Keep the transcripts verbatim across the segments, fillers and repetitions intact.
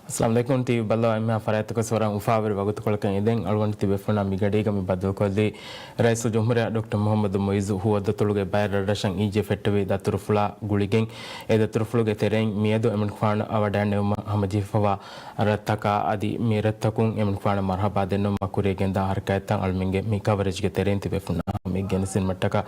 އައްސަލާމު ޢަލައިކުމް. ޓީވީ ބައްލަވާ އެންމެހާ ފަރާތްތަކަށް ވަރަށް އުފާވެރި ވަގުތުކޮޅަކަށް އެދެން. އަޅުގަނޑު ތިބޭފުޅުންނާ މިގަޑީގަ މި ބައްދަލުކޮށްލީ ރައީސުލްޖުމްހޫރިއްޔާ ޑޮކްޓަރ މުޙައްމަދު މުޢިއްޒު ހުވަދަތޮޅުގެ ބައެއް ރަށްރަށަށް އިއްޔެ ފެއްޓެވި ދަތުރުފުޅާ ގުޅިގެން، އެ ދަތުރުފުޅުގެ ތެރެއިން މިއަދު އެމަނިކުފާނަށް ވަޑައިންނެވުމަށް ހަމަޖެހިފަވާ ރަށްތަކާ އަދި މި ރަށްތަކުން އެމަނިކުފާނަށް މަރުޙަބާ ދެންނެވުމަށް ކުރިޔަށް ގެންދާ ހަރަކާތްތައް އަޅުމެންގެ މި ކަވަރޭޖްގެ ތެރެއިން ތިބޭފުޅުންނާ ހަމަ ގެނެސްދިނުމަށްޓަކާ.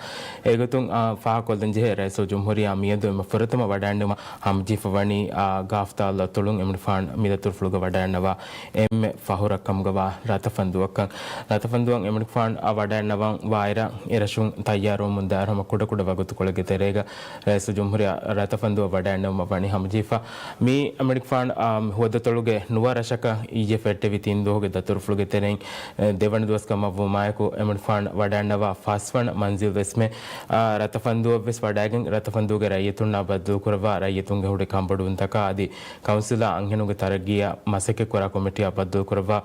އެގޮތުން، އާ، ފާހަގަކޮށްލަން ޖެހޭ، ރައީސުލްޖުމްހޫރިއްޔާ މިއަދު އެންމެ ފުރަތަމަ ވަޑައިންނެވުމަށް ހަމަޖެހިފަ ވަނީ، އާ، ގާފްދާލް އަތޮޅުން އެމަނިކުފާނު މި ދަތުރުފުޅުގަ ވަޑައިންނަވާ އެންމެ ފަހުރަށް ކަމުގަވާ ރަތަފަންދުއަކަށް. ރަތަފަންދުއަށް އެމަނިކުފާނު ވަޑައިންނަވަން ވާއިރަށް އެރަށުން ތައްޔާރުވަމުން ދާއިރު ހަމަ ކުޑަކުޑަ ވަގުތުކޮޅެއްގެ ތެރޭގަ ރައީސުލްޖުމްހޫރިއްޔާ ރަތަފަންދުއަށް ވަޑައިންނެވުމަށް ވަނީ ހަމަޖެހިފަ. މީ އެމަނިކުފާނު، އާ، ހުވަދަތޮޅުގެ ނުވަ ރަށަކަށް އިއްޔެ ފެއްޓެވި ތިން ދުވަހުގެ ދަތުރުފުޅުގެ ތެރެއިން، އެ، ދެވަނަ ދުވަސް ކަމަށްވުމާއެކު، އެމަނިކުފާނު ވަޑައިންނަވާ ފަސްވަނަ މަންޒިލް ވެސްމެ، އާ، ރަތަފަންދުއަށްވެސް ވަޑައިގެން، ރަތަފަންދުގެ ރައްޔިތުންނާ ބައްދަލުކުރައްވާ ރައްޔިތުންގެ ހުރި ކަންބޮޑުވުންތަކާ އަދި ކައުންސިލާ އަންހެނުންގެ ތަރައްގީއަށް މަސައްކަތްކުރާ ކޮމިޓީއާ ބައްދަލުކުރައްވާ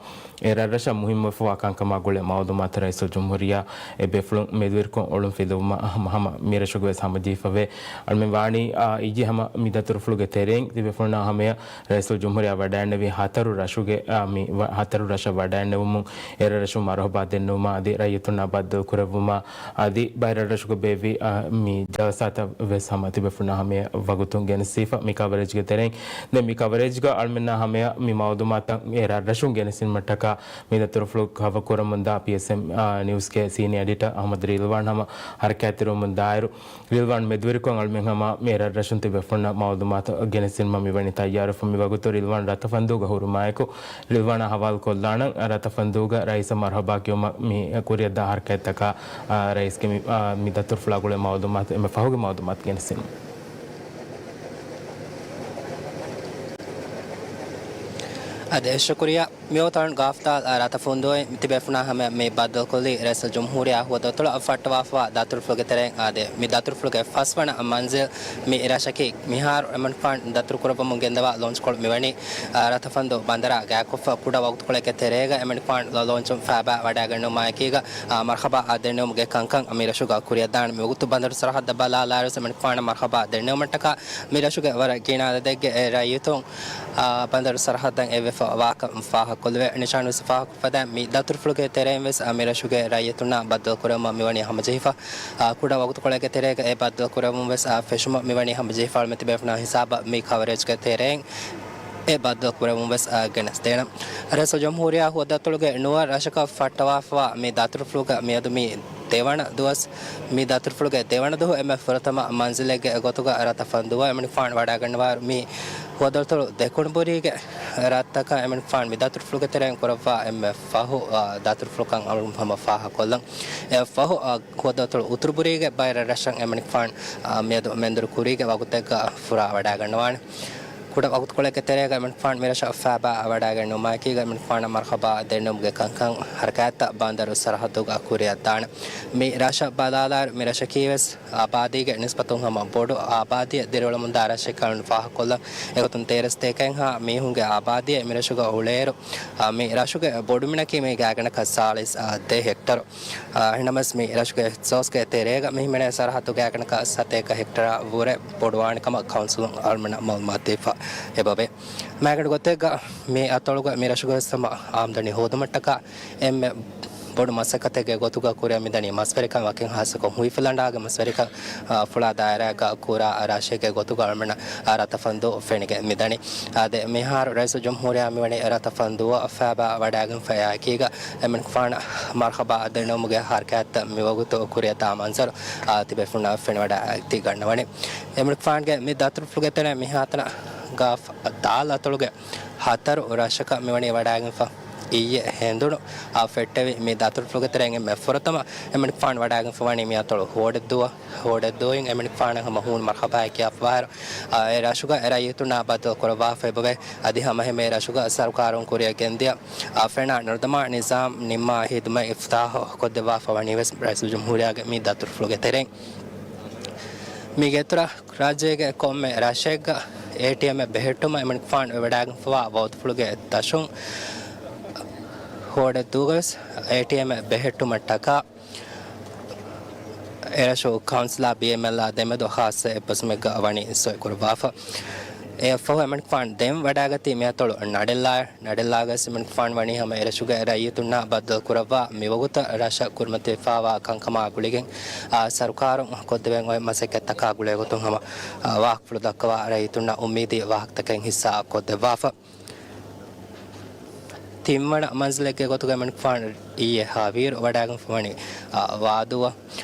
އެ ރަށްރަށަށް މުހިއްމުވެފަވާ ކަންކަމާ ގުޅޭ މައުލޫމާތު ރައީސުލްޖުމްހޫރިއްޔާ އެ ބޭފުޅުން މެދުވެރިކޮށް އޮޅުން ފިލުވުމަށް ހަމަ، ހަމަ މިރަށުގަވެސް ހަމަޖެހިފަވޭ. އަޅުމެން ވާނީ، އާ، އިއްޔެ ހަމަ މި ދަތުރުފުޅުގެ ތެރެއިން ތިބޭފުޅުންނާ ހަމަޔަށް ރައީސުލްޖުމްހޫރިއްޔާ ވަޑައިންނެވި ހަތަރު ރަށުގެ، އާ، މި ވަ-، ހަތަރު ރަށަށް ވަޑައިންނެވުމުން އެ ރަށްރަށުން މަރުޙަބާ ދެންނެވުމާ އަދި ރައްޔިތުންނާ ބައްދަލުކުރެއްވުމާ އަދި ބައެއް ރަށްރަށުގަ ބޭއްވި، އާ، މި ޖަލްސާތައް ވެސް ހަމަ ތިބޭފުޅުންނާ ހަމަޔަށް ވަގުތުން ގެނެސްދީފަ. މި ކަވަރޭޖްގެ ތެރެއިން ދެން މި ކަވަރޭޖްގަ އަޅުމެންނާ ހަމަޔަށް މި މައުލޫމާތު އެ ރަށްރަށުން ގެނެސްދިނުމަށްޓަކާ މި ދަތުރުފުޅު ކަވަރ ކުރަމުންދާ ޕީއެސްއެމް، އާ، ނިއުސްގެ ސީނިއާ އެޑިޓަރ އަޙްމަދު ރިލްވާން ހަމަ ހަރަކާތްތެރިވަމުން ދާއިރު، ރިލްވާން މެދުވެރިކޮށް އަޅުމެން ހަމަ މި ރަށްރަށުން ތިބޭފުޅުންނަށް މައުލޫމާތު ގެނެސްދިނުމަށް މިވަނީ ތައްޔާރުވެފަ. މި ވަގުތު ރިލްވާން ރަތަފަންދޫގަ ހުރުމާއެކު، ރިލްވާނާ ހަވާލު ކޮށްލާނަން. ރަތަފަންދޫގަ ރައީސަށް މަރުޙަބާ ކިޔުމަށް މި ކުރިއަށްދާ ހަރަކާތްތަކާ، އާ، ރައީސްގެ މި، އާ، މި ދަތުރުފުޅާ ގުޅޭ މައުލޫމާތު، އެންމެ ފަހުގެ މައުލޫމާތު ގެނެސްދިނުން. އާދެ، ޝުކުރިއްޔާ. މިވަގުތު ގާފްދާލް ރަތަފަންދޫއިން ތިބޭފުޅުންނާ ހަމަ މި ބައްދަލުކޮށްލީ ރައީސުލްޖުމްހޫރިއްޔާ ހުވަދަތޮޅަށް ފައްޓަވާފަވާ ދަތުރުފުޅުގެ ތެރެއިން. އާދެ، މި ދަތުރުފުޅުގެ ފަސްވަނަ މަންޒިލް މި ރަށަކީ މިހާރު އެމަނިކުފާނު ދަތުރުކުރައްވަމުން ގެންދަވާ ލޯންޗްކޮޅު މިވަނީ، އާ، ރަތަފަންދޫ ބަނދަރާ ގާތްކޮށްފަ ކުޑަ ވަގުތުކޮޅެއްގެ ތެރޭގަ އެމަނިކުފާނު ލޯންޗުން ފައިބާ ވަޑައިގަންނަވުމާއެކީގަ، އާ، މަރުޙަބާ ދެންނެވުމުގެ ކަންކަން މި ރަށުގަ ކުރިއަށްދާނެ. މިވަގުތު ބަނދަރު ސަރަހައްދަށް ބަލާލާއިރު އެމަނިކުފާނަށް މަރުޙަބާ ދެންނެވުމަށްޓަކާ މި ރަށުގެ ވަރަށް ގިނަ އަދަދެއްގެ ރައްޔިތުން، އާ، ބަނދަރު ސަރަހައްދަށް އެއްވެފަ ވާކަން ފާހަގަކޮށްލެވޭ. ނިޝާންވެސް ފާހަގަކޮށްފަދައިން މި ދަތުރުފުޅުގެ ތެރެއިން ވެސް، އާ، މި ރަށުގެ ރައްޔިތުންނާ ބައްދަލުކުރެވުމަށް މިވަނީ ހަމަޖެހިފަ. އާ، ކުޑަ ވަގުތުކޮޅެއްގެ ތެރޭގަ އެ ބައްދަލުކުރެވުން ވެސް، އާ، ފެށުމަށް މިވަނީ ހަމަޖެހިފަ. އަޅުމެން ތިބޭފުޅުންނާ ހިސާބަށް މި ކަވަރޭޖްގެ ތެރެއިން އެ ބައްދަލުކުރެވުން ވެސް، އާ، ގެނެސްދޭނަން. ރައީސުލްޖުމްހޫރިއްޔާ ހުވަދަތޮޅުގެ ނުވަ ރަށަކަށް ފައްޓަވާފަވާ މި ދަތުރުފުޅުގަ މިއަދު މި ދެވަނަ ދުވަސް، މި ދަތުރުފުޅުގެ ދެވަނަ ދުވަހު އެންމެ ފުރަތަމަ މަންޒިލެއްގެ ގޮތުގަ ރަތަފަންދޫއަށް އެމަނިކުފާނު ވަޑައިގަންނަވާއިރު، މި ހުވަދަތޮޅު ދެކުނުބުރީގެ ރަށްތަކަށް އެމަނިކުފާނު މި ދަތުރުފުޅުގެ ތެރެއިން ކުރައްވާ އެންމެ ފަހު، އާ، ދަތުރުފުޅުކަން އަޅުގަނޑު ހަމަ ފާހަގަކޮށްލަން. އެ ފަހު، އާ، ހުވަދަތޮޅު އުތުރުބުރީގެ ބައެއް ރަށްރަށަށް އެމަނިކުފާނު، އާ، މިއަދު މެންދުރު ކުރީގެ ވަގުތެއްގަ ފުރާ ވަޑައިގަންނަވާނެ. ކުޑަ ވަގުތުކޮޅެއްގެ ތެރޭގަ އެމަނިކުފާނު މިރަށަށް ފައިބާ ވަޑައިގެންނުމާއެކީގަ އެމަނިކުފާނަށް މަރުޙަބާ ދެންނެވުމުގެ ކަންކަން ހަރަކާތްތައް ބަނދަރު ސަރަހައްދުގަ ކުރިއަށްދާނެ. މި ރަށަށް ބަލާލާއިރު މި ރަށަކީވެސް އާބާދީގެ ނިސްބަތުން ހަމަ ބޮޑު އާބާދީއެއް ދިރިއުޅެމުންދާ ރަށެއް ކަމުން ފާހަގަކޮށްލަން. އެގޮތުން ތޭރަ ސަތޭކައެއްހާ މީހުންގެ އާބާދީއެއް މި ރަށުގަ އުޅޭއިރު، އާ، މި ރަށުގެ ބޮޑުމިނަކީ މީގެ ގާތްގަނޑަކަށް ސާޅީސް ދެ ހެކްޓަރު. އާ، އެހެންނަމަވެސް މި ރަށުގެ ސޯސްގެ ތެރޭގަ މި ހިމެނޭ ސަރަހައްދު ގާތްގަނޑަކަށް ސަތޭކަ ހެކްޓަރާ ވުރެ ބޮޑުވާނެ ކަމަށް ކައުންސިލުން އަޅުގަނޑަށް މައުލޫމާތު ދީފަ. އެބަވޭ. މާގަނޑު ގޮތެއްގަ މި އަތޮޅުގަ މި ރަށުގަވެސް ހަމަ އާމްދަނީ ހޯދުމަށްޓަކާ އެންމެ ބޮޑު މަސައްކަތެއްގެ ގޮތުގަ ކުރިއަށް މިދަނީ މަސްވެރިކަން، ވަކިން ހާއްސަކޮށް ހުއިފުލަނޑާގެ މަސްވެރިކަން، އާ، ފުޅާ ދާއިރާއަކަށް ކުރާ ރަށެއްގެ ގޮތުގަ އަޅުގަނޑަށް ރަތަފަންދޫ ފެނިގެން މިދަނީ. އާދެ، މިހާރު ރައީސުލްޖުމްހޫރިއްޔާ މިވަނީ ރަތަފަންދޫއަށް ފައިބާ ވަޑައިގެންފައި އެކީގަ އެމަނިކުފާނަށް މަރުޙަބާ ދެންނެވުމުގެ ހަރަކާތްތައް މިވަގުތު ކުރިއަށްދާ މަންޒަރު، އާ، ތިބޭފުޅުންނަށް ފެނިވަޑައިގަތީ ގަންނަވަނީ. އެމަނިކުފާނުގެ މި ދަތުރުފުޅުގެ ތެރެއިން މިހާތަނަށް ގާފް ދާލް އަތޮޅުގެ ހަތަރު ރަށަކަށް މިވަނީ ވަޑައިގެންފަ. އިއްޔެ ހެނދުނު އާ ފެއްޓެވި މި ދަތުރުފުޅުގެ ތެރެއިން އެންމެ ފުރަތަމަ އެމަނިކުފާނު ވަޑައިގެންފަވަނީ މި އަތޮޅު ހޯޑެއްދޫއަށް. ހޯޑެއްދޫއިން އެމަނިކުފާނަށް ހަމަ ހޫނު މަރުޙަބާއެއް ކިޔާފަވާއިރު، އާ، އެ ރަށުގަ އެ ރައްޔިތުންނާ ބައްދަލު ކުރައްވާފަ އެބަވޭ. އަދި ހަމައެހެންމެ ރަށުގަ ސަރުކާރުން ކުރިއަށް ގެންދިޔަ، އާ، ފެނާ ނަރުދަމާ ނިޒާމް ނިންމާ ހިދުމަތް އިފްތާޙު ކޮށްދެއްވާފަ ވަނީ ވެސް ރައީސުލްޖުމްހޫރިއްޔާގެ މި ދަތުރުފުޅުގެ ތެރެއިން. މީގެ އިތުރަށް ރާއްޖޭގެ ކޮންމެ ރަށެއްގަ އޭޓީއެމްއެއް ބެހެއްޓުމަށް އެމަނިކުފާނު ވެވަޑައިގެންފަވާ ވަގުތުފުޅުގެ ދަށުން ހޯޑެއްދޫގަވެސް އޭޓީއެމްއެއް ބެހެއްޓުމަށްޓަކާ އެރަށު ކައުންސިލާ ބީއެމްއެލްއާ ދެމެދު ޚާއްސަ އެއްބަސްވުމެއްގަ ވަނީ ސޮއިކުރައްވާފަ. އެއަށްފަހު އެމަނިކުފާނު ދެން ވަޑާގަތީ މިއަތޮޅު ނަޑެއްލާ، ނަޑެއްލާގަސް އެމަނިކުފާނު ވަނީ ހަމަ އެރަށުގެ ރައްޔިތުންނާ ބައްދަލު ކުރައްވާ މިވަގުތަށް ރަށަށް ކުރިމަތިވެފާވާ ކަންކަމާ ގުޅިގެން، އާ، ސަރުކާރުން ކޮށްދެވެން އޮތް މަސައްކަތްތަކާ ގުޅޭގޮތުން ހަމަ، އާ، ވާހަކަފުޅު ދައްކަވާ ރައްޔިތުންނަށް އުއްމީދީ ވާހަކަތަކެއް ހިއްސާ ކޮށްދެއްވާފަ. ތިންވަނަ މަންޒިލެއްގެ ގޮތުގަ އެމަނިކުފާނު އިއްޔެ ހާވީރު ވަޑާގެންފަ ވަނީ، އާ، ވާދޫއަށް.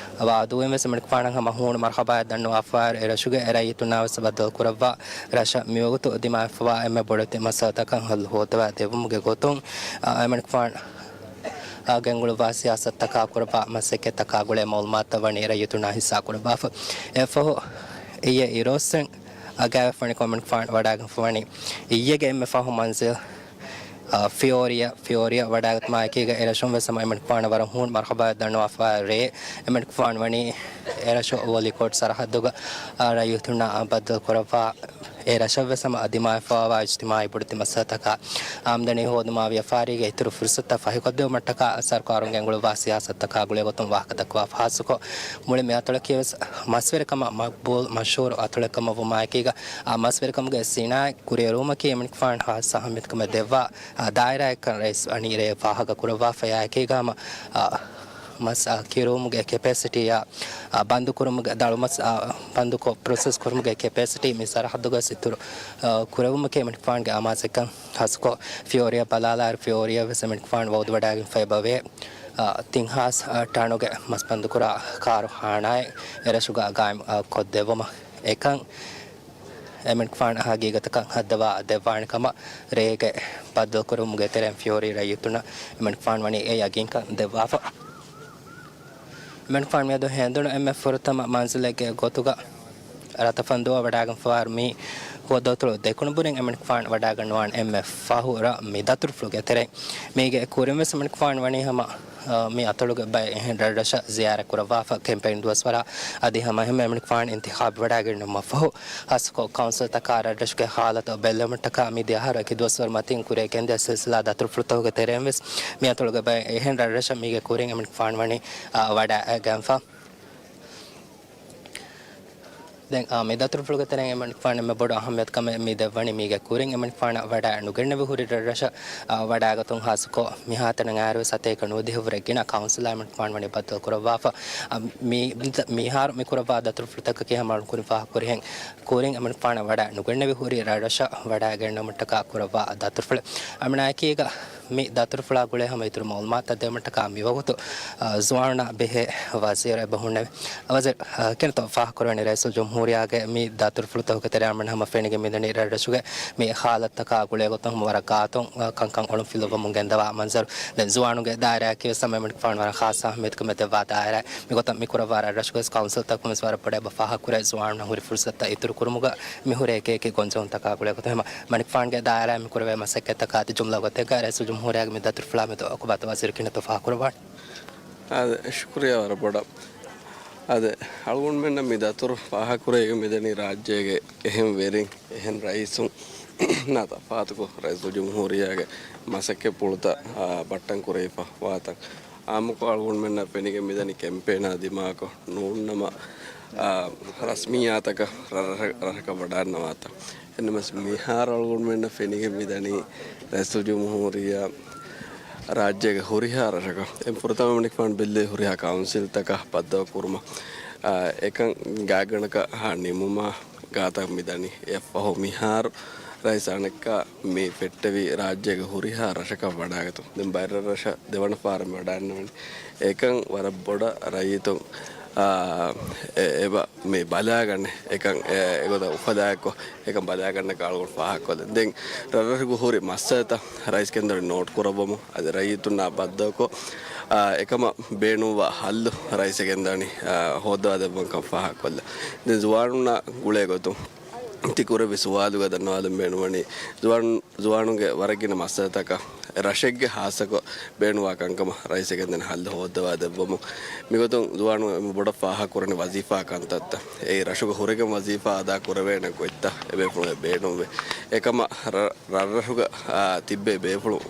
ވާދޫއިން ވެސް އެމަނިކުފާނަށް ހަމަ ހޫނު މަރުހަބާއެއް ދަންނަވާފައި އެރަށުގެ ރައްޔިތުންނާ ވެސް ބައްދަލު ކުރައްވާ ރަށަށް މިވަގުތު ދިމާވެފަވާ އެންމެ ބޮޑެތި މައްސަލަތަކަށް ހައްލު ހޯއްދަވާ ދެއްވުމުގެ ގޮތުން، އާ، އެމަނިކުފާނު، އާ، ގެންގުޅުއްވާ ސިޔާސަތުތަކާ ކުރައްވާ މަސައްކަތްތަކާ ގުޅޭ މައުލޫމާތުތައް ވަނީ ރައްޔިތުންނާ ހިއްސާ ކުރައްވާފަ. އެއަށްފަހު އިއްޔެ އިރުއޮއްސެން އަގާވެފަ ވަނީ އެމަނިކުފާނު ވަޑާގެންފަ ވަނީ އިއްޔެގެ އެންމެ ފަހު މަންޒިލް، އާ، ފިއޯރިއާ، ފިއޯރިއާ ވަޑާގަތުމާ އެކީގަ އެރަށުން ވެސް ހަމަ އެމަނިކުފާނަށް ވަރަށް ހޫނު މަރުހަބާއެއް ދަންނަވާފައި ރޭ، އެމަނިކުފާނު ވަނީ އެރަށު ވޮލިކޯޓް ސަރަހައްދުގަ، އާ، ރައްޔިތުންނާ ބައްދަލު ކުރައްވާ، އެ ރަށަށް ވެސް ހަމަ ދިމާވެފަވާ އިޖްތިމާޢީ ބޮޑެތި މައްސަލަތަކާ، އާމްދަނީ ހޯދުމާ ވިޔަފާރީގެ އިތުރު ފުރުސަތުތައް ފަހިކޮށްދެވުމަށްޓަކާ ސަރުކާރުން ގެންގުޅުއްވާ ސިޔާސަތުތަކާ ގުޅޭގޮތުން ވާހަކަ ދައްކަވާފަ. ހާއްސަކޮށް މުޅި މި އަތޮޅަކީ ވެސް މަސްވެރިކަމަށް މަގްބޫލް މަޝްހޫރު އަތޮޅެއް ކަމަށް ވުމާއެކީގަ، އާ، މަސްވެރިކަމުގެ ސިނާއަތް ކުރިއެރުވުމަކީ އެމަނިކުފާނު ހާއްސަ އަހައްމިޔަތުކަމެއް ދެއްވާ، އާ، ދާއިރާއެއްކަން ރައީސް ވަނީ ރޭ ފާހަގަ ކުރައްވާފައި އެކީގަ ހަމަ، އާ، މަސް، އާ، ކިރުވުމުގެ ކެޕޭސިޓީއާ، އާ، ބަންދު ކުރުމުގެ ދަޅުމަސް، އާ، ބަންދުކޮށް ޕްރޮސެސް ކުރުމުގެ ކެޕޭސިޓީ މި ސަރަހައްދުގަސް އިތުރު، އާ، ކުރެވުމަކީ އެމަނިކުފާނުގެ އަމާޒަކަށް. ހާއްސަކޮށް ފިއޯރިއާ ބަލާލާއިރު ފިއޯރިއާ ވެސް އެމަނިކުފާނު ވައުދުވަޑާގެންފައި އެބަވޭ. އާ، ތިން ހާސް، އާ، ޓަނުގެ މަސް ބަންދުކުރާ ކާރުޚާނާއެއް އެރަށުގަ ގާއިމް، އާ، ކޮށްދެއްވުމަށް އެކަން އެމަނިކުފާނަށް ހަގީގަތަކަށް ހައްދަވާ ދެއްވާނެ ކަމަށް ރޭގެ ބައްދަލުކުރުމުގެ ތެރެއިން ފިއޯރި ރައްޔިތުންނަށް އެމަނިކުފާނު ވަނީ އެ ޔަގީންކަން ދެއްވާފަ. އެމަނިކުފާނު މިއަދު ހެނދުނު އެންމެ ފުރަތަމަ މަންޒިލެއްގެ ގޮތުގަ ރަތަފަންދޫއަށް ވަޑާގެންފަވާރު މީ ހުވަދުއަތޮޅު ދެކުނުބުރިން އެމަނިކުފާނު ވަޑާގަންނަވާނެ އެންމެ ފަހު ރަށް މި ދަތުރުފުޅުގެ ތެރެއިން. މީގެ ކުރިން ވެސް އެމަނިކުފާނު ވަނީ ހަމަ، އާ، މި އަތޮޅުގެ ބައެއް އެހެން ރަށްރަށަށް ޒިޔާރަތް ކުރައްވާފަ ކެމްޕޭން ދުވަސްވަރާ އަދި ހަމަ އެހެން އެމަނިކުފާނު އިންތިޚާބު ވަޑާގެންނެވުމަށް ފަހު، ހާއްސަކޮށް ކައުންސިލްތަކާ ރަށްރަށުގެ ހާލަތު ބެއްލެވުމަށްޓަކާ މި ދެ އަހަރު އެކި ދުވަސްވަރު މަތިން ކުރިއަށް ގެންދިޔަ ސިލްސިލާ ދަތުރުފުޅުތަކުގެ ތެރެއިން ވެސް މި އަތޮޅުގެ ބައެއް އެހެން ރަށްރަށަށް މީގެ ކުރިން އެމަނިކުފާނު ވަނީ، އާ، ވަޑައިގެންފަ. ދެން، އާ، މި ދަތުރުފުޅުގެ ތެރެއިން އެމަނިކުފާނު އެންމެ ބޮޑު އަހައްމިޔަތުކަމެއް މި ދެއްވަނީ މީގެ ކުރިން އެމަނިކުފާނަށް ވަޑައި ނުގެންނެވި ހުރި ރަށްރަށަށް، އާ، ވަޑައިގަތުން ހާއްސަކޮށް މިހާތަނަށް އައިރުވެސް ސަތޭކަ ނުވަދިހަ ވުރެ ގިނަ ކައުންސިލާ އެމަނިކުފާނު ވަނީ ބައްދަލު ކުރައްވާފަ. އާ، މި، މިހާރު މި ކުރައްވާ ދަތުރުފުޅުތަކަކީ ހަމަ އަޅުން ކުރިން ފާހަގަކުރިހެން ކުރިން އެމަނިކުފާނަށް ވަޑައި ނުގެންނެވި ހުރި ރަށްރަށަށް ވަޑައިގެންނެވުމަށްޓަކާ ކުރައްވާ ދަތުރުފުޅެއް. އަމިނާއެކީގަ މި ދަތުރުފުޅާ ގުޅޭ ހަމަ އިތުރު މައުލޫމާތުތައް ދޭން ކަމަށްޓަކާ މިވަގުތު، އާ، ޒުވާނުންނާ ބެހޭ ވަޒީރު އެބަ ހުންނެވި. ވަޒީރު، އާ، ކިނަތޯ ފާހަގަކުރެވެނީ ރައީސުލްޖުމްހޫރިއްޔާގެ މި ދަތުރުފުޅުތަކުގެ ތެރެއިން އަމިން ހަމަ ފެނިގެން މިދަނީ ރަށްރަށުގެ މި ހާލަތުތަކާ ގުޅޭގޮތުން ހަމަ ވަރަށް ގާތުން، އާ، ކަންކަން އޮޅުން ފިލުވަމުން ގެންދަވާ މަންޒަރު. ދެން ޒުވާނުންގެ ދާއިރާއަކީ ވެސް ހަމަ އެމަނިކުފާނު ވަރަށް ޚާއްސަ އަހައްމިޔަތުކަމެއް ދެއްވާ ދާއިރާ. މިގޮތަށް މި ކުރައްވާ ރަށްރަށުގެ ކައުންސިލްތަކުން ވެސް ވަރަށް ބޮޑަށް އެބަ ފާހަގަކުރޭ ޒުވާނުންނަށް ހުރި ފުރުސަތުތައް އިތުރު ކުރުމުގަ މި ހުރޭ އެކި އެކި ގޮންޖެހުންތަކާ ގުޅޭގޮތުން ހަމަ މަނިކުފާނުގެ ދާއިރާއިން މި ކުރެވޭ މަސައްކަތްތަކާ އަދި ޖުމްލަ ގޮތެއްގަ ރައީސުލްޖުމްހޫރިއްޔާގެ މި ދަތުރުފުޅާ މެދު އަކުބާތު ވަޒީރު ކިނަތޯ ފާހަގަކުރައްވާނެ. އާދެ، ޝުކުރިއްޔާ ވަރަށް ބޮޑަށް. އާދެ، އަޅުގަނޑުމެންނަށް މި ދަތުރު ފާހަގަކުރެވިގެން މިދަނީ ރާއްޖޭގެ އެހެން ވެރިން، އެހެން ރައީސުންނާ ތަފާތުކޮށް، ރައީސުލްޖުމްހޫރިއްޔާގެ މަސައްކަތްޕުޅުތައް، އާ، ބައްޓަން ކުރެވިފަ ވާތަން. އާއްމުކޮށް އަޅުގަނޑުމެންނަށް ފެނިގެން މިދަނީ ކެމްޕޭނާ ދިމާކޮށް ނޫންނަމަ، އާ، ރަސްމިއްޔާތަކަށް ރަށް، ރަށް، ރަށަކަށް ވަޑާންނަވާތަން. އެހެންނަމަވެސް މިހާރު އަޅުގަނޑުމެންނަށް ފެނިގެން މިދަނީ ރައީސުލްޖުމްހޫރިއްޔާ ރާއްޖޭގެ ހުރިހާ ރަށަކަށް އެ ފުރަތަމަ އެމަނިކުފާނު ބެއްލެވި ހުރިހާ ކައުންސިލްތަކާ ބައްދަލު ކުރުމަށް، އާ، އެކަން ގާތްގަނޑަކަށް އާ ނިމުމާ ގާތަށް މިދަނީ. އެއަށްފަހު މިހާރު ރައީސް އަނެއްކާ މި ފެއްޓެވި ރާއްޖޭގެ ހުރިހާ ރަށަކަށް ވަޑާގަތުން. ދެން ބައެއް ރަށްރަށަށް ދެވަނަ ފަހަރަށް މި ވަޑާންނަވަނީ. އެކަން ވަރަށް ބޮޑަށް ރައްޔިތުން، އާ، އެ، އެބަ މި ބަލާގަންނަ އެކަން އެ، އެގޮތަށް އުފަލާއެއްކޮށް އެކަން ބަލާގަންނަކަށް އަޅުގަނޑު ފާހަގަކޮށްލަން. ދެން ރަށްރަށުގެ ހުރި މައްސަލަތައް ރައީސް ކެންދަނީ ނޯޓް ކުރައްވަމުން އަދި ރައްޔިތުންނާ ބައްދަލުކޮށް، އާ، އެކަމަށް ބޭނުންވާ ހައްލު ރައީސް ކެންދަނީ، އާ، ހޯއްދަވާ ދެއްވަން ކަން ފާހަގަކޮށްލަން. ދެން ޒުވާނުންނާ ގުޅޭ ގޮތުން ތި ކުރެއްވި ސުވާލުގަ ދަންނަވާލަން ބޭނުންވަނީ ޒުވާނު، ޒުވާނުންގެ ވަރަށް ގިނަ މައްސަލަތަކަށް ރަށެއްގެ ހާއްސަކޮށް ބޭނުންވާ ކަންކަމަށް ރައީސް ކެންދަނީ ހައްލު ހޯއްދަވާ ދެއްވަމުން. މިގޮތުން ޒުވާނު އެންމެ ބޮޑަށް ފާހަގަކުރަނީ ވަޒީފާ ކަންތައްތައް. އެއީ ރަށުގެ ހުރެގެން ވަޒީފާ އަދާ ކުރެވޭނެ ގޮތްތައް އެބޭފުޅުން ބޭނުންވޭ. އެކަމަށް ރަށްރަށުގަ، އާ، ތިއްބޭ ބޭފުޅުން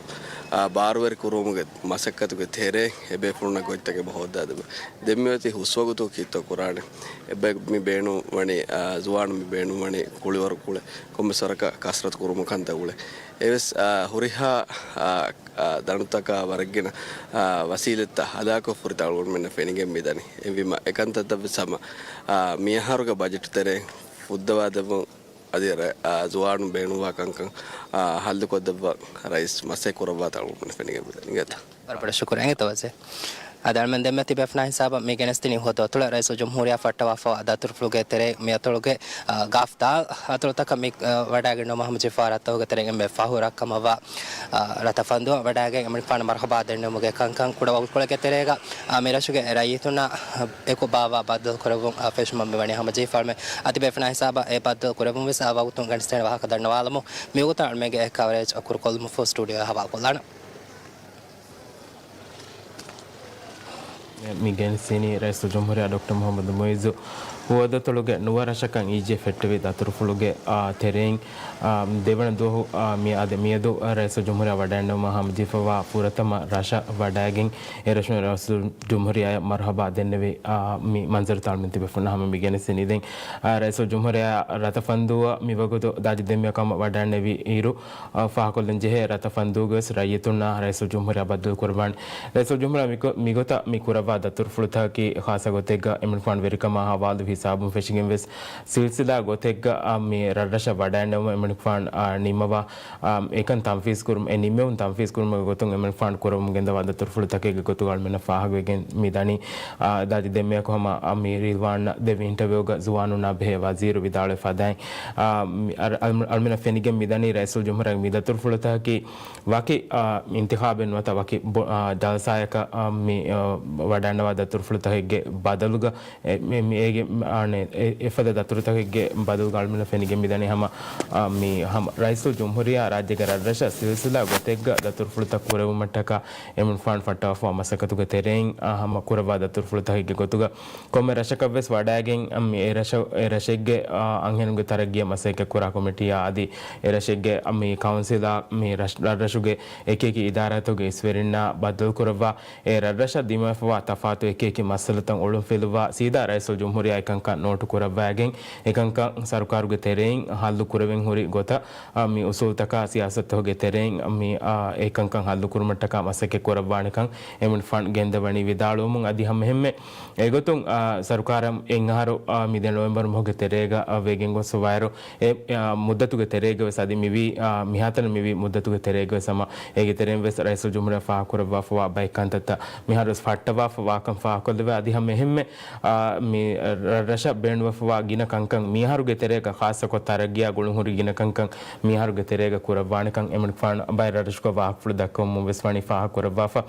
އާ، ބާރުވެރި ކުރުވުމުގެ މަސައްކަތުގެ ތެރޭ އެބޭފުޅުންނަށް ގޮތްތަކެއް ހޯއްދާދެއްވުން. ދެން މިއޮތީ ހުސްވަގުތު ކީއްތޯ ކުރާނެ؟ އެބަ މި ބޭނުން ވަނީ، އާ، ޒުވާނު މި ބޭނުން ވަނީ ކުޅިވަރު ކުޅެ ކޮންމެސް ވަރަކަށް ކަސްރަތު ކުރުމުގެ ކަންތައް އުޅެ. އެވެސް، އާ، ހުރިހާ، އާ، އާ، ދަނޑުތަކާ ވަރަށްގިނަ، އާ، ވަސީލަތްތައް ހަލާކު ފުރިތަ އަޅުގަނޑުމެންނަށް ފެނިގެން މިދަނީ. އެހެންވީމަ އެކަންތައްތައްވެސް ހަމަ، އާ، މިއަހަރުގެ ބަޖެޓު ތެރޭ ފުއްދަވާދެއްވުން އަދި ރަ-، އާ، ޒުވާނުން ބޭނުންވާ ކަންކަން، އާ، ހައްލުކޮށްދެއްވަން ރައީސް މަސައްކަތް ކުރައްވާތާ އަޅުގަނޑު ފެނިގެން މިދަނީ. އިނގޭތަ؟ ވަރަށް ބޮޑަށް ޝުކުރު. އިނގޭތަ ވަޒީރު؟ އަދި އަޅުމެން ދެންމެ ތިބޭފުޅުންނާ ހިސާބަށް މި ގެނެސްދިނީ ހުވަދު އަތޮޅަށް ރައީސުލްޖުމްހޫރިއްޔާ ފައްޓަވާފައިވާ ދަތުރުފުޅުގެ ތެރޭ މި އަތޮޅުގެ، އާ، ގާފް ދާލް އަތޮޅުތަކަށް މި، އާ، ވަޑައިގެންނެވުމަށް ހަމަޖެހިފައިވާ ރަށްތަކުގެ ތެރެއިން އެންމެ ފަހު ރަށްކަމަށްވާ، އާ، ރަތަފަންދޫއަށް ވަޑައިގެން އެމަނިކުފާނަށް މަރުހަބާ ދެންނެވުމުގެ ކަންކަން ކުޑަ ވަގުތުކޮޅެއްގެ ތެރޭގަ، އާ، މި ރަށުގެ ރައްޔިތުންނާ އެކު ބާއްވާ ބައްދަލު ކުރެއްވުން، އާ، ފެށުމަށް މިވަނީ ހަމަޖެހިފައިވަނީ. އަދި ބޭފުޅުންނާ ހިސާބަށް އެ ބައްދަލު ކުރެއްވުން ވެސް، އާ، ވަގުތުން ގެނެސްދޭނެ ވާހަކަ ދަންނަވާލަމުން. މިވަގުތަށް އަޅުމެންގެ އެ ކަވަރޭޖް އަކުރުކޮށްލުމަށްފަހު ސްޓޫޑިއޯއަށް ހަވާލުކޮށްލާނަން. މި ގެނެސްދިނީ ރައީސުލްޖުމްހޫރިއްޔާ ޑޮކްޓަރ މުޙައްމަދު މުޢިއްޒު ހުވަދުއަތޮޅުގެ ނުވަ ރަށަކަށް އިއްޒެ ފެއްޓެވި ދަތުރުފުޅުގެ، އާ، ތެރެއިން، އާ، ދެވަނަ ދުވަހު، އާ، މި އަދި މިއަދު ރައީސުލްޖުމްހޫރިއްޔާ ވަޑައިގެންނެވުމަށް ހަމަޖެހިފައިވާ ފުރަތަމަ ރަށަށް ވަޑައިގެން އެ ރަށުން ރައީސުލްޖުމްހޫރިއްޔާއަށް މަރުޙަބާ ދެންނެވި، އާ، މި މަންޒަރުތައް އަޅުމެން ތިބޭފުޅުންނަށް ހަމަ މި ގެނެސްދިނީ. ދެން، އާ، ރައީސުލްޖުމްހޫރިއްޔާ ރަތަފަންދޫއަށް މިވަގުތު ދާދި ދެންމެ ކަމަށް ވަޑައިގެންނެވި އިރު، އާ، ފާހަގަކޮށްލަން ޖެހޭ ރަތަފަންދޫގެ ވެސް ރައްޔިތުންނާ ރައީސުލްޖުމްހޫރިއްޔާ ބައްދަލު ކުރައްވާނެ. ރައީސުލްޖުމްހޫރިއްޔާ މިކޮ-، މިގޮތަށް މި ކުރައްވާ ދަތުރުފުޅުތަކަކީ ޚާއްޞަ ގޮތެއްގަ އެމަނިކުފާނު ވެރިކަމާ ހަވާލު ހިސާބުން ފެށިގެން ވެސް ސިލްސިލާ ގޮތެއްގަ، އާ، މި ރަށްރަށަށް ވަޑައިގެންނެވުމަށް އެމަނިކުފާނު، އާ، ނިންމަވާ، އާ، އެކަން ތަންފީޒް ކުރުމު-، އެ ނިންމެވުން ތަންފީޒް ކުރުމުގެ ގޮތުން އެމަނިކުފާނު ކުރައްވަމުން ގެންދަވާ ދަތުރުފުޅުތަކެއްގެ ގޮތުގަ އަޅުމެންނަށް ފާހަގަވެގެން މި ދަނީ. އާ، ދާދި ދެންމެއަކު ހަމަ، އާ، މި ރިލްވާން ދެވި އިންޓަވިއުގަ ޒުވާނުންނާ ބެހޭ ވަޒީރު ވިދާޅުވެފަ ދައި، އާ، މި އަރ-، އަޅު-، އަޅުމެންނަށް ފެނިގެން މިދަނީ ރައީސުލްޖުމްހޫރިއްޔާގެ މި ދަތުރުފުޅުތަކަކީ ވަކި، އާ، އިންތިޚާބެއް ނުވަތަ ވަކި ބޮ-، އާ، ޖަލްސާއަކަށް، އާ، މި، އާ، ވަޑައިގަންނަވާ ދަތުރުފުޅުތަކެއްގެ ބަދަލުގަ އެ، މި، މި އޭގެ، އާނެ، އެ، އެފަދަ ދަތުރުތަކެއްގެ ބަދަލުގަ އަޅުމެންނަށް ފެނިގެން މިދަނީ ހަމަ، އާ، މި ހަމަ ރައީސުލްޖުމްހޫރިއްޔާ ރާއްޖޭގެ ރަށްރަށަށް ސިލްސިލާ ގޮތެއްގަ ދަތުރުފުޅުތައް ކުރެވުމަށްޓަކާ އެމަނިކުފާނު ފައްޓަވާފައިވާ މަސައްކަތުގެ ތެރެއިން، އާ، ހަމަ ކުރައްވާ ދަތުރުފުޅުތަކެއްގެ ގޮތުގަ ކޮންމެ ރަށަކަށްވެސް ވަޑައިގެން، އަ، މި އެ ރަށަ-، އެ ރަށެއްގެ، އާ، އަންހެނުންގެ ތަރައްގީއަށް މަސައްކަތް ކުރާ ކޮމިޓީއާ އަދި އެ ރަށެއްގެ، އަ، މި ކައުންސިލާ މި ރަށް-، ރަށްރަށުގެ އެކިއެކި އިދާރާތަކުގެ އިސްވެރިންނާ ބައްދަލުކުރައްވާ، އެ ރަށްރަށަށް ދިމާވެފައިވާ ތަފާތު އެކިއެކި މައްސަލަތައް އޮޅުންފިލުއްވާ، ސީދާ ރައީސުލްޖުމްހޫރިއްޔާ އެކަންކަން ނޯޓު ކުރައްވައިގެން، އެކަންކަން ސަރުކާރުގެ ތެރެއިން ހައްލު ކުރެވެން ހުރި ގޮތަށް، އާ، މި އުސޫލުތަކާ ސިޔާސަތުތަކުގެ ތެރެއިން މި، އާ، އެކަންކަން ހައްލުކުރުމަށްޓަކާ މަސައްކަތް ކުރައްވާނެކަން އެމަނިކުފާނު ގެންދަވަނީ ވިދާޅުވުމުން އަދި ހަމައެހެންމެ އެގޮތުން، އާ، ސަރުކާރަށް އެއްއަހަރު، އާ، މިދިޔަ ނޮވެމްބަރު މަހުގެ ތެރޭގަ، އާ، ވެގެން ގޮސްފައިވާއިރު، އެ، އާ، މުއްދަތުގެ ތެރޭގަ ވެސް އަދި މިވީ، އާ، މިހާތަނަށް މިވީ މުއްދަތުގެ ތެރޭގަ ވެސް ހަމަ އޭގެ ތެރެއިން ވެސް ރައީސުލްޖުމްހޫރިއްޔާ ފާހަގަކުރައްވާފައިވާ ބައެއް ކަންތައްތައް މިހާރު ވެސް ފައްޓަވާފައިވާކަން ފާހަގަކޮށްލެވޭ. އަދި ހަމައެހެންމެ، އާ، މި ރަށްރަށަށް ބޭނުންވެފައިވާ ގިނަ ކަންކަން މިއަހަރުގެ ތެރޭގަ ޚާއްޞަކޮށް ތަރައްގީއާ ގުޅުންހުރި ގިނަ ކަންކަން މިއަހަރުގެ ތެރޭގަ ކުރައްވާނެކަން އެމަނިކުފާނު ބައެއް ރަށްރަށުގަ ވާހަކަފުޅު ދައްކަވަމުން ވެސް ވަނީ ފާހަގަކުރައްވާފަ.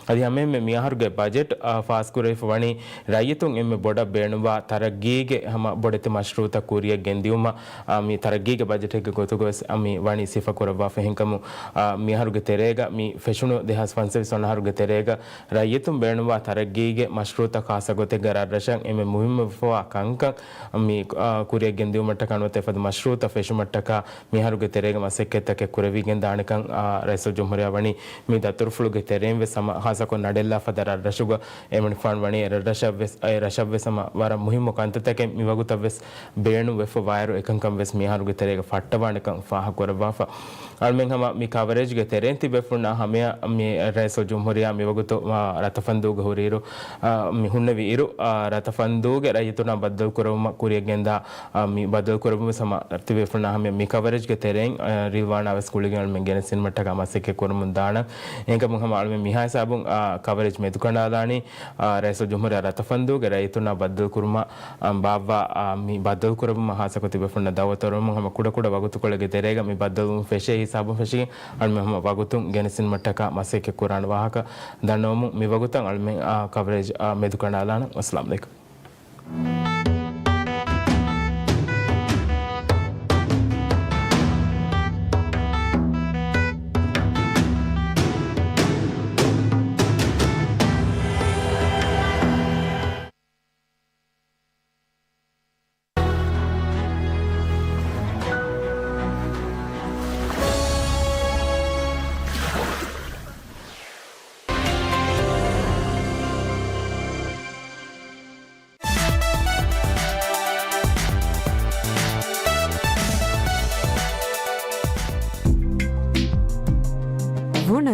އަދި ހަމައެހެންމެ މިއަހަރުގެ ބަޖެޓް، އާ، ފާސްކުރެވިފަ ވަނީ ރައްޔިތުން އެންމެ ބޮޑަށް ބޭނުންވާ ތަރައްގީގެ ހަމަ ބޮޑެތި މަޝްރޫއުތައް ކުރިއަށް ގެންދިއުމަށް، އާ، މި ތަރައްގީގެ ބަޖެޓެއްގެ ގޮތުގަ ވެސް، އާ، މި ވަނީ ސިފަކުރައްވާފަ. އެހެންކަމުން، އާ، މިއަހަރުގެ ތެރޭގަ މި ފެށުނު ދެހާސް ފަންސަވީސް ވަނަ އަހަރުގެ ތެރޭގަ ރައްޔިތުން ބޭނުންވާ ތަރައްގީގެ މަޝްރޫއުތައް ޚާއްޞަ ގޮތެއްގަ ރަށްރަށަށް އެންމެ މުހިއްމުވެފަވާ ކަންކަން މި، އާ، ކުރިއަށް ގެންދިއުމަށްޓަކާ ނުވަތަ އެފަދަ މަޝްރޫއުތައް ފެށުމަށްޓަކާ މިއަހަރުގެ ތެރޭގަ މަސައްކަތްތަކެއް ކުރެވިގެން ދާނެކަން، އާ، ރައީސުލްޖުމްހޫރިއްޔާ ވަނީ މި ދަތުރުފުޅުގެ ތެރެއިން ވެސް ހަމަ ޚާއްޞަކޮށް ނަޑެއްލާފަދަ ރަށްރަށުގަ އެމަނިކުފާނު ވަނީ އެ ރަށަށްވެސް، އެ ރަށަށްވެސް ހަމަ ވަރަށް މުހިއްމު ކަންތައްތަކެއް މިވަގުތަށްވެސް ބޭނުން ވެފަ ވާއިރު، އެކަންކަން ވެސް މިއަހަރުގެ ތެރޭގަ ފައްޓަވާނެކަން ފާހަގަކުރައްވާފަ. އަޅުމެން ހަމަ މި ކަވަރޭޖްގެ ތެރެއިން ތިބޭފުޅުންނާ ހަމަޔަށް މި ރައީސުލްޖުމްހޫރިއްޔާ މިވަގުތު، އާ، ރަތަފަންދޫގަ ހުރިއިރު، އާ، މި ހުންނެވި އިރު، އާ، ރަތަފަންދޫގެ ރައްޔިތުންނާ ބައްދަލުކުރެވުމަށް ކުރިއަށް ގެންދާ، އާ، މި ބައްދަލުކުރެއްވުން ވެސް ހަމަ ތިބޭފުޅުންނާ ހަމަޔަށް މި ކަވަރޭޖްގެ ތެރެއިން، އާ، ރިލްވާނާ ވެސް ގުޅިގެން އަޅުމެން ގެނެސްދިނުމަށްޓަކާ މަސައްކަތް ކުރަމުން ދާނަން. އެހެންކަމުން ހަމަ އަޅުމެން މިހާ ހިސާބުން، އާ، ކަވަރޭޖް މެދުކަނޑާލާނީ، އާ، ރައީސުލްޖުމްހޫރިއްޔާ ރަތަފަންދޫގެ ރައްޔިތުންނާ ބައްދަލުކުރުމަށް، އާ، ބާއްވާ، އާ، މި ބައްދަލުކުރެއްވުމަށް ހާއްސަކޮށް ތިބޭފުޅުންނަށް ދައުވަތު އަރުވަމުން ހަމަ ކުޑަކުޑަ ވަގުތުކޮޅެއްގެ ތެރޭގަ މި ބައްދަލުވުން ފެށޭ ހިސާބުން ފެށިގެން އަޅުމެން ހަމަ ވަގުތުން ގެނެސްދިނުމަށްޓަކާ މަސައްކަތް ކުރާނެ ވާހަކަ ދަންނަވަމުން މި ވަގުތަށް އަޅުމެން، އާ، ކަވަރޭޖް، އާ، މެދުކަނޑާލާނަން. އައްސަލާމު ޢަލައިކުމް.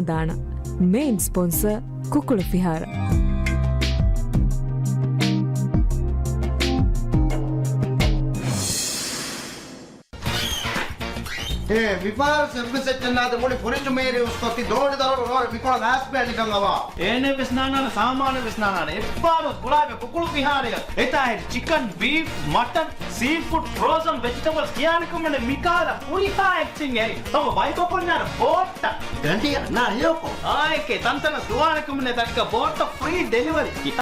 ދާނަ. މެއިން ސްޕޮންސަރ، ކުކުޅު ފިހާރަ. އޭ، މިފަހަރު ސެއްވިސް އެއްޗެއް ނާދެ މުޅި ފުރިންޖު މޭރި އުސްކޮށް ތި ދޯނި ދަރުން ރޯ މިކޮޅަށް އައިސް ބޭލިކަން އަވާ. އޭނެ ވެސް ނާނާނެ، ސާމާނެ ވެސް ނާނާނެ. އެއްބާރު ގުޅާއިބެ ކުކުޅު ފިހާރަޔަށް. އެތާ އެ ޗިކަން، ބީފް، މަޓަން، ސީ ފުޑް، ފްރޯޒަން ވެޖިޓަބަލްސް ކިޔާނެ ކަމެއް ނެތް. މިކަހަލަ ހުރިހާ އެއްޗެއް އެރި. ތަނބަ ބައިކޮށް ކޮންޏާރަ ބޯޓް. ގަނޑިއަށް ނާ ހެޔޮކޮށް. އާއެކޭ ތަންތަނަށް ދުވާނެ ކަމެއް ނެތް. ދައްކަ ބޯޓް ފްރީ ޑެލިވަރީ.